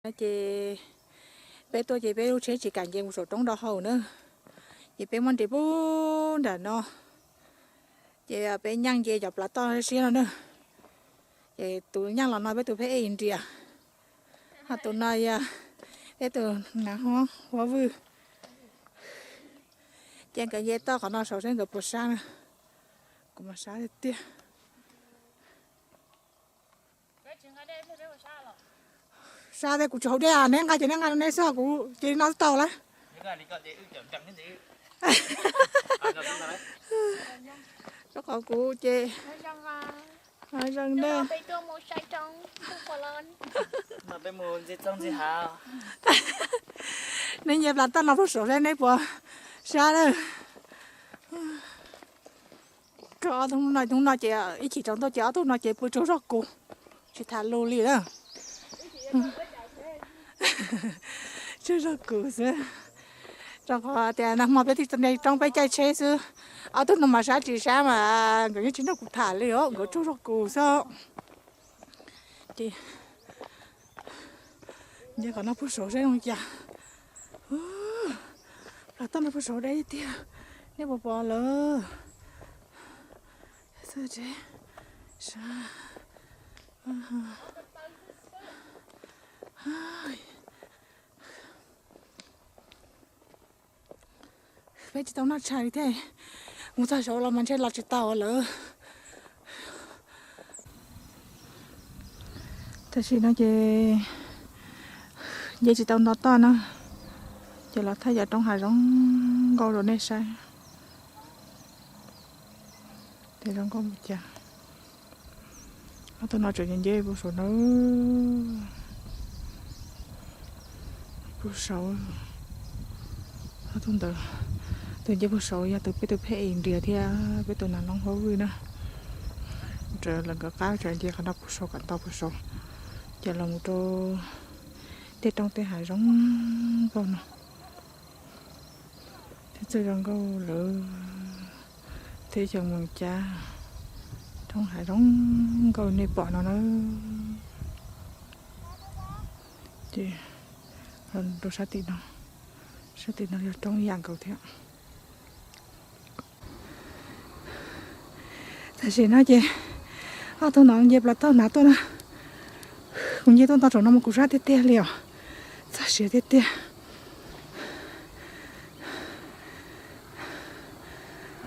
Ces peb tuaj ces peb lub tsheb tsis kam nce mus saum roob do hau na, ces peb muab nres pub nram no, ces peb nyeej nce cov plav toj siab no na. Ces tus nyeej los no peb tus pheb ej nrias, ho tus no yog peb tus nav hob huab vwj. Ces nkawd nce toj qhov no saud seb nkawd puas sab na. Kuv mas sab tiag tiag. Sab thiab, kuv tsis haus dej, neb nqa ces neb nqa rau neb xwb, kuv ces no tau lawm. Rau qhov kuv ces zoo dej. Neb nce plav toj no puag saud seb neb puas sab lawm. Ob tug no, tus no ces ib chim tsaus ntuj ces ob tug no ces pw tsaug zog kuv, tsis tham lus li lawm. Tsaug zog kuv xwb, rau qhov tias nag hmo peb thiaj nce roob peb caij tsheb xwb. Ob tug no mas sab tsis sab mas nkawd yeej tsis nrog kuv tham li os, nkawd tsaug zog kuv xwb. Ces nce qhov no puag saud seb zoo cas. Plav toj no puag saud deb tiag, nej puas pom lawm? Peb tsis tau noj tshais li thiab, mus txog saud los mas ntshe los tsis tau lawm. Tam sim no ces nce tsis tau nto toj na, ces los thaij cov roob hav zoo nkauj rau nej saib. Ces zoo nkauj mus cas. Ob tug no tseem nce nce puag saud na, puag saud. Ob tug ntawd, tus nce puag saud yog tus peb tus pheb es nrias thiab peb tus nas loob huab vwj na. Raws lawv nkawd qab tseem nce qhov no puag saud kom tau puag saud, ces los mus rau tej roob tej hav zoo nkauj no. Thiab txawj zoo nkauj lawm, thiab xyoo mus cas roob hav zoo nkauj nej pom no na. Ces rau sab tim no, sab tim no yog roob ib yam nkaus thiab. Tam sim no ces ob tug no nce plav toj hnav tuaj na. Kuv nce tuaj nto tsaum no mas kuv sab tiag tiag li os, txog siav tiag tiag.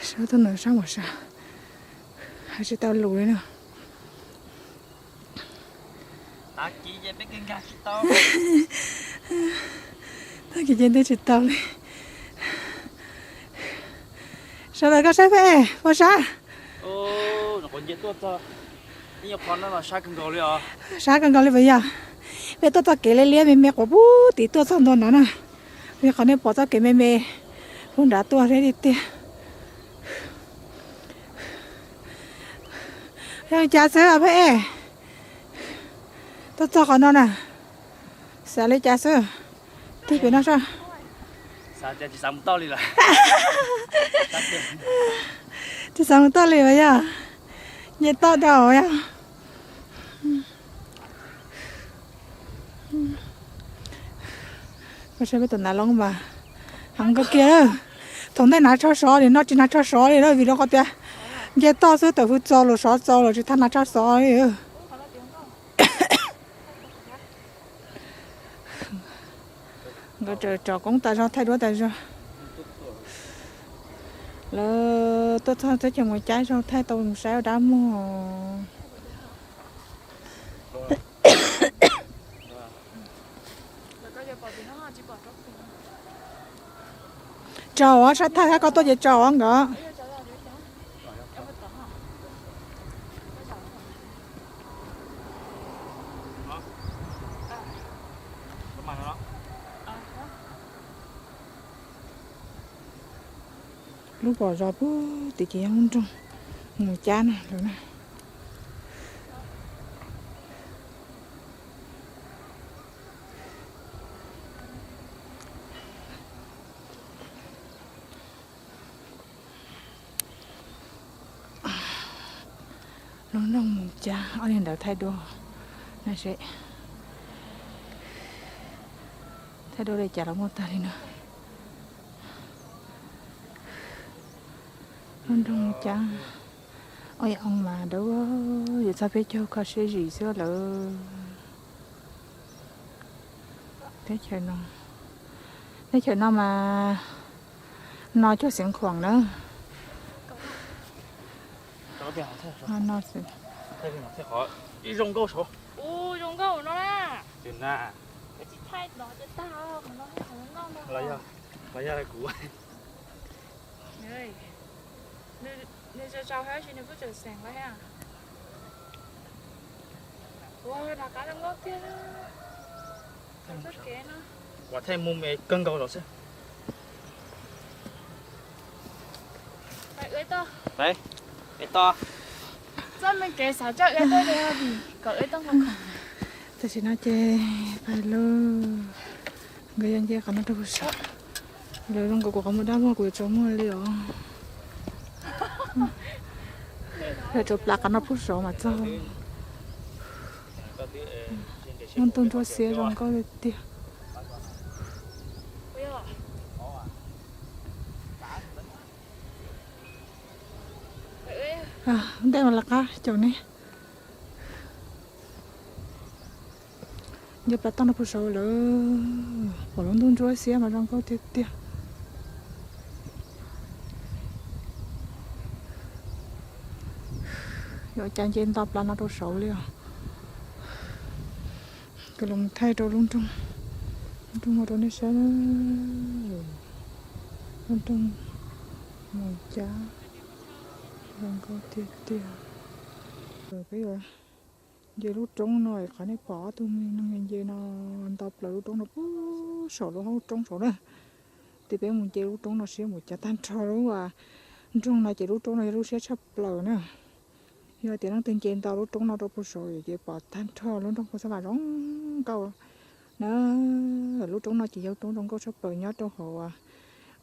Sab tuaj no sab mus sab, hais tsis tau lus li na. Tag kis ces nte tsis tau li. Sawv daws koj saib peb puas sab? Sab kawg nkaus li puas yog? Peb tuaj txoj kev liab liab me me quav pub tim tuaj txog ntua no na. Li qhov nej pom txoj kev me me puag nrad tuaj thiab tiag tiag. Yog li cas xwb peb tuaj txog qhov no na, xav li cas xwb? Tig pem no soj. Tsis xav mus toj li mas yog, nce toj rau yog. Koj saib peb tus nas loob mas heev kawg kiag. Thaum ntej hnav tsho sov, nim no tsis hnav tsho sov li na, vim rau qhov tias nce toj xwb, tawm hwv txaus los sov txaus los tsis tau hnav tsho sov li. Nkawd tso koob tas zog, thaij duab tas zog. Lawv tuaj txog teb chaws Muas Caib zoo, thaij tau mus saib ua dab muag. Tsaus os, saib thaij thiab koj tuaj ces tsaus os nkawd. Lub pom zos pub tim ces yog lub nroog Mus Cab na lawm na. Lub nroog Mus Cab, ob niag ntawd thaij duab na seb. Thaij duab li cas los muaj tag li no. Lub nroog Moos Cab, oj yam oo mas dawb, yuav txog peb caug kho siab zim xwb lawm. Teb chaws no, teb chaws no mas no cuaj Xeev Khuam na. No xwb. Ub, zoo nkauj no na. Los yog kuv. Nws tsaus tsaus thiab, nws kuj tseem xeem lawm thiab. Ua, nram qab zoo nkauj tiag. Txoj kev no, ua thaij mus me kawg nkaus los xwb. Txoj me kev xav coj wb tuaj, kom wb tuaj nqa khoom. Tam sim no ces pais lauj, nkawd yuav nce qhov no rau puag saud. Lawv zoo nkaus kuv qhov muag dab muag, kuv yuav tsaus muag li os. Pais rau plab qhov no puag saud mas txog. Muaj ntuj ntsuab xiab zoo nkauj tiag tiag. Ntej mas lawv qab caum ne. Nce plab toj no puag saud lawm, pom lub ntuj ntsuab xiab mas zoo nkauj tiag tiag. Yuav cas nce nto plab no rau saud li os. Kuv los thaij rau lub nroog, lub nroog no rau nej saib. Lub nroog Moos Cab zoo nkauj tiag tiag. Peb yuav nce lub roob no, qhov nej pom ob tug me neeg nce no nto plaws lub roob no puag saum lub hoob roob saud na. Ces peb mus nce lub roob no siab mus cas tag nrho lub nroog no ces lub roob no yog lub siab tshaj plaws na. Yog tias leej twg nce nto lub roob no rau puag saud ces pom tag nrho lub nroog Phu Xab Vam zoo nkauj na. Lub roob no ces yog lub roob zoo nkauj tshaj plaws nyob rau hauv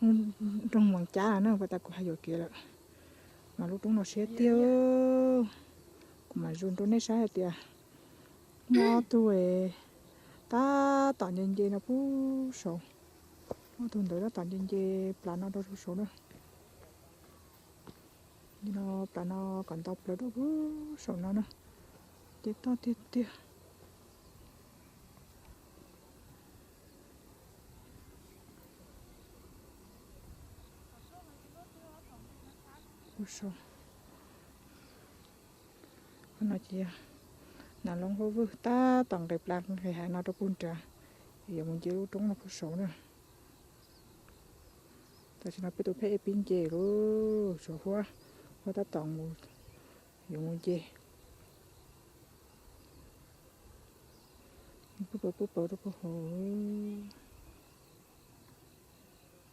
nroog Moos Cab na, pas tas kuv hais yuam kev lawm. Mas lub roob no siab tiag. Kuv mam zoom rau nej saib hais tias muaj ob tug tab tom nce nce no puag saud. Ob tug ntawd tab tom nce nce plav no rau puag saud na. No plav no kom nto plaws rau puag saum no na. Ces toj tiag tiag. Puag saud no ces yog nas loob vwj vwj tab tom nqes plav nqes hav no rau puag nrad, yuav mus nce lub roob no puag saud na. Tam sim no peb tus pheb ej pib nce lawm, tshuav Huab, Huab tab tom mus, yuav mus nce. Pub pawv pub pawv rau puag hauv.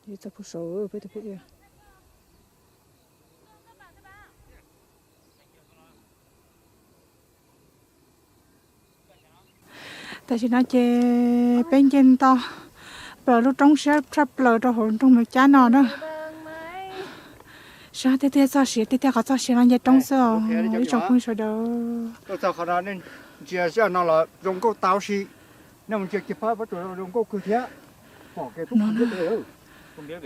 Ces txog puag saud peb tus pheb ej. Tam sim no ces peb nce nto plaws lub roob siab tshaj plaws rau hauv nroog Moos Cab no na. Sab tiag tiag, txoj sia tiag tiag, qhov txoj sia no nce roob xwb os ib tsoom phooj ywg sawv daws. Ntsia zaj no los zoo nkauj tau si, nej mus ntsia kiag phab pob tsuas zoo nkauj kawg thiab. Pom kev pub pub ntiab pem, pub ntiab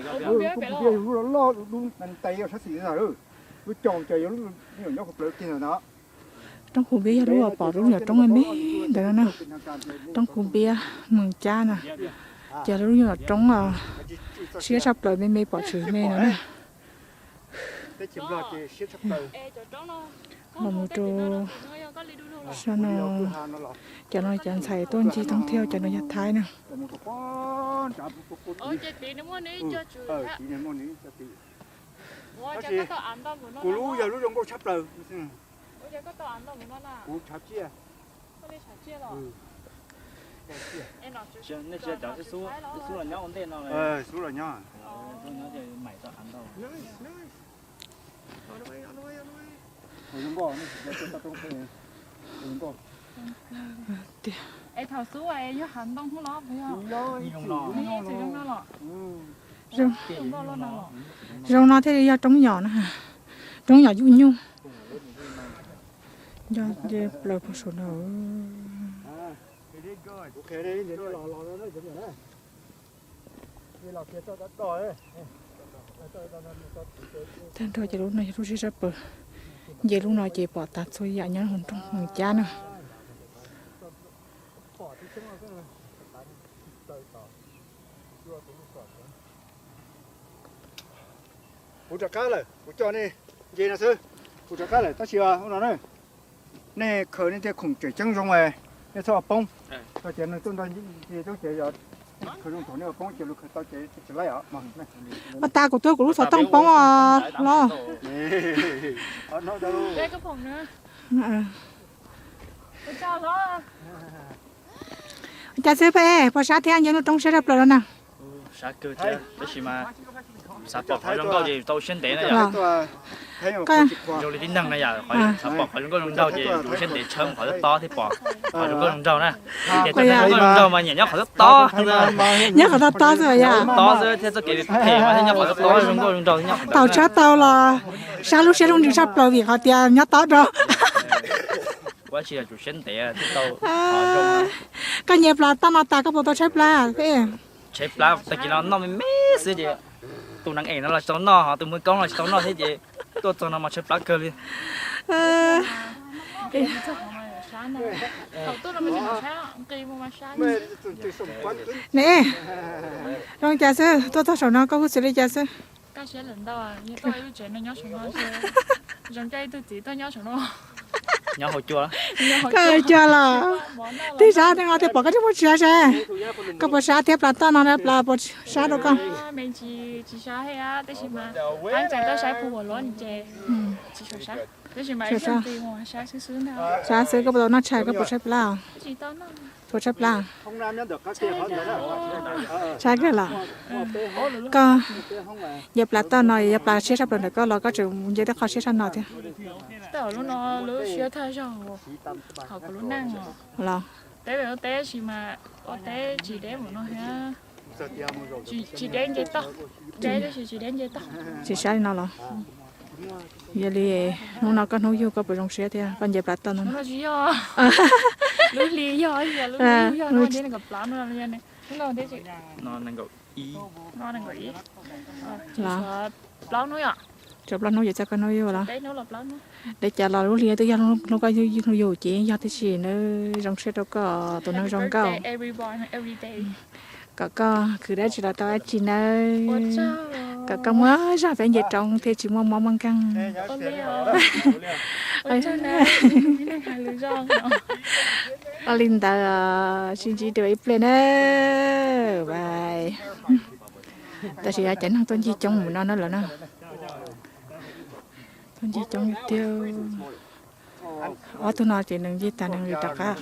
lub loj loj dub ntev sab xis ntawd, lub caum ces yog lub nyuam nyob hauv plawv kiag ntawd no. Roob Khu Npiab yog lub uas pom lub nyuam roob me me ntawd no na. Roob Khu Npiab Moos Cab na, ces lub nyuam roob siab tshaj plaws me me pom tshwm me no na. Los mus rau sab no, cov no cov ntxhais tuaj ncig thoob thiab, cov no yog Thaib na. Kuv lub yog lub zoo nkauj tshaj plaws. Kuv tshav tsiaj. Xub los nyob. Tiag. Zoo no thiaj li yog roob yos na, roob yos nyuj nyuj. Nce plaws puag saum no. Tag nrho ces lub no yog lub siab tshaj plaws. Nce lub no ces pom tas txhua yam nyob hauv nroog Moos Cab na. Kuv rov qab lawm, kuv coj nej nce no xwb. Kuv rov qab lawm tab sis no nej khaws nej tej khoom tseem ceeb zoo, nej txhob ua poob. Tau ces neeg tuaj nrog nce coob ces yog khaws zoo thaum nej ua poob ces luag khaws tau ces tsis laib os. Ua tas kuv tuaj kuv lub xov tooj poob os los. Cas xwb peb pom sab thiab, nce lub roob siab tshaj plaws los na. Sab kawg thiab tab sis mas xav pom qhov zoo nkauj ces tau siab ntev na yom. Zoo li tib neeg na yom, xav pom qhov zoo nkauj zoo nraug ces tau siab ntev tshawb mus qhov tob tob thiab pom qhov zoo nkauj zoo nraug na. Ces tau zoo nkauj zoo nraug mas nyiam nyob qhov tob tob. Nyob qhov tob tob xwb yom. Tob xwb thiab txoj kev phem mas thiaj nyob qhov tob tob zoo nkauj zoo nraug thiab nyob qhov. Tau tshawb tau los sab lub siab zoo ntsws tshaj plaws vim qhov tias nyob tob rau. Ua tsis yog tsum siab ntev thiaj tau. Koj nce plas toj no tas koj puas tau tshaib plab? Tshaib plab, tag kis no noj me me xwb ces tus neeg ees no los tsis tau noj, ho tus muaj koob los tsis tau noj thiab ces tuaj txog no mas tshaib plab kawg li. Ne, zoo cas xwb, tuaj txog saum no koj hu xws li cas xwb? Koj hauv cua los, tej sab tej no tej pom koj tsis muaj tsia seb koj puas sab thiab plas toj no plas puas sab rau koj. Sab xwb koj puas tau noj tshais, koj puas tshaib plab? Puas tshaib plab? Tshaib kawg los. Koj nce plas toj no yog plas siab tshaj plaws ntawm koj los koj tseem nce tej qhov siab tshaj no thiab? Los tsis sab li no los? Yog li hnub no koj hnub yug koj puas zoo siab thiab koj nce plas toj no? Los, tshuav plaub hnub ces txog koj hnub yug los? Li cas los lub hli twb yog hnub koj yug ces yog tib si na, zoo siab rau koj tus neeg zoo nkauj. Kom koj khwv dab tsi los tau dab tsi nawb. Kom koj muaj zog peb nce roob thiaj tsis muaj mob muaj nkeeg. Ua li ntawd, sib ntsib dua ib pliag na. Tab sis cov neeg tuaj ncig coob mus no na lawm na. Tuaj ncig coob tiag. Ob tug no ces nws ncig tag nws rov qab.